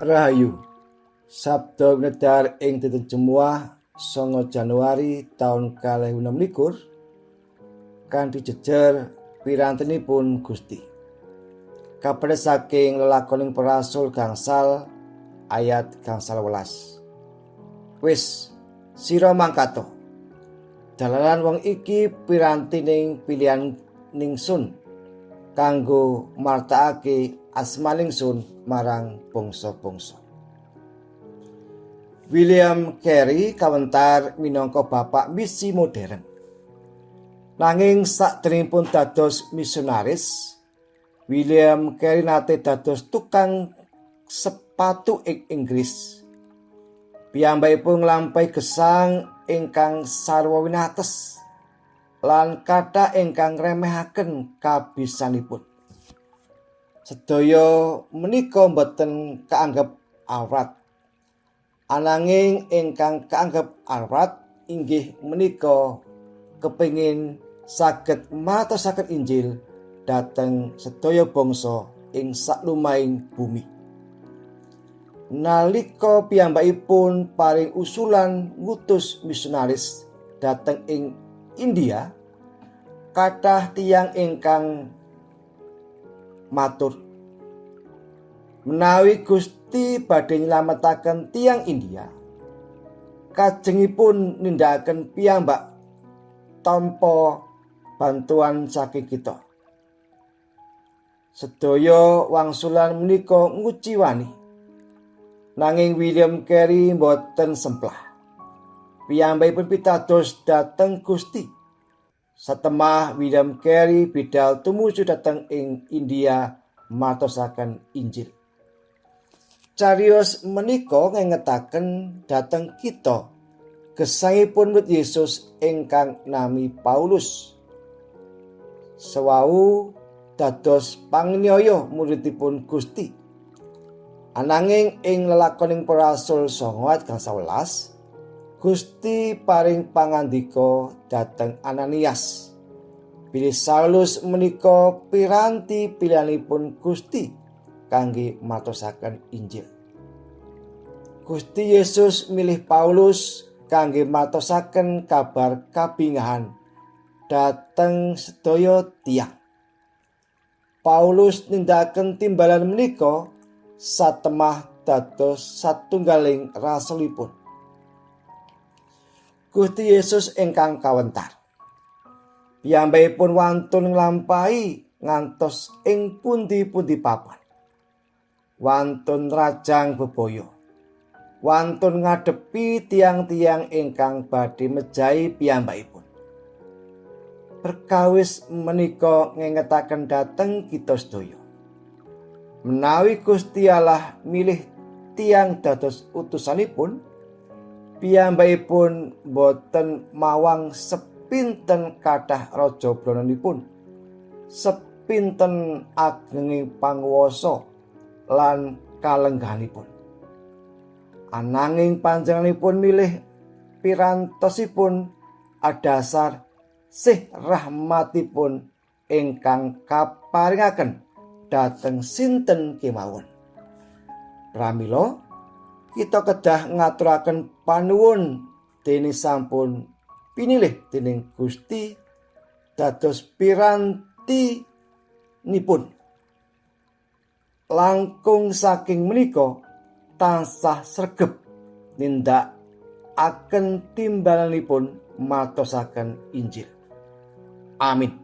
Rahayu. Sabda winedhar ing dinten Jemuah 9 Januari taun 2026 kanthi jejer pirantenipun Gusti. Kapendhet saking lelakoning para rasul gangsal ayat gangsal welas. Wis sira mangkato. Dalaran wong iki pirantining pilihan ningsun kanggo martakake asmaning sun marang bangsa-bangsa. William Carey kawentar minangka bapak misi modern. Nanging sakderengipun dados misionaris, William Carey nate dados tukang sepatu ing Inggris. Piyambakipun nglampahi gesang ingkang sarwa winates lan kathah ingkang ngremehaken kabisanipun. Sedaya menika boten kaanggep awrat. Ananging ingkang kaanggep awrat inggih menika kepingin saged matosaken Injil dhateng sedaya bangsa ing saklumahing bumi. Nalika piyambakipun paring usulan ngutus misionaris dhateng ing India, kathah tiyang ingkang matur menawi Gusti badhe nylametaken tiyang India, kajengipun nindakaken piyambak tanpa bantuan saking kita. Sedaya wangsulan menika nguciwani. Nanging William Carey mboten semplah. Piyambakipun pitados dhateng Gusti. Satemah William Carey bidal tumuju dhateng ing India matosaken Injil. Cariyos menika ngengetaken dhateng kita gesangipun murid Yesus ingkang nami Paulus. Sewau dados panganiaya muridipun Gusti. Ananging ing lelakoning para rasul 9 ayat 11, Gusti paring pangandika dhateng Ananias. Bilih Saulus menika piranti pilihanipun Gusti kangge matosaken Injil. Gusti Yesus milih Paulus kangge matosaken kabar kabingahan dhateng sedaya tiyang. Paulus nindakaken timbalan menika satemah dados satunggaling rasulipun. Gusti Yesus ingkang kawentar. Piyambakipun wantun nglampahi ngantos ing pundi-pundi papan. Wantun rajang bebaya. Wantun ngadepi tiang-tiang ingkang badhe mejahi piyambakipun. Perkawis menika ngengetaken dhateng kita sedaya. Menawi Gusti Allah milih tiang dados utusanipun, piyambakipun boten mawang sepinten kathah raja brononipun, sepinten agenge panguwasa lan kalenggahanipun. Ananging panjenenganipun milih pirantosipun adhasar sih rahmatipun ingkang kaparingaken dhateng sinten kemawon. Pramila kita kedah ngaturaken panuwun dene sampun pinilih dening Gusti dados piranti nipun. Langkung saking menika tansah sregep nindakaken timbalanipun matosaken Injil. Amin.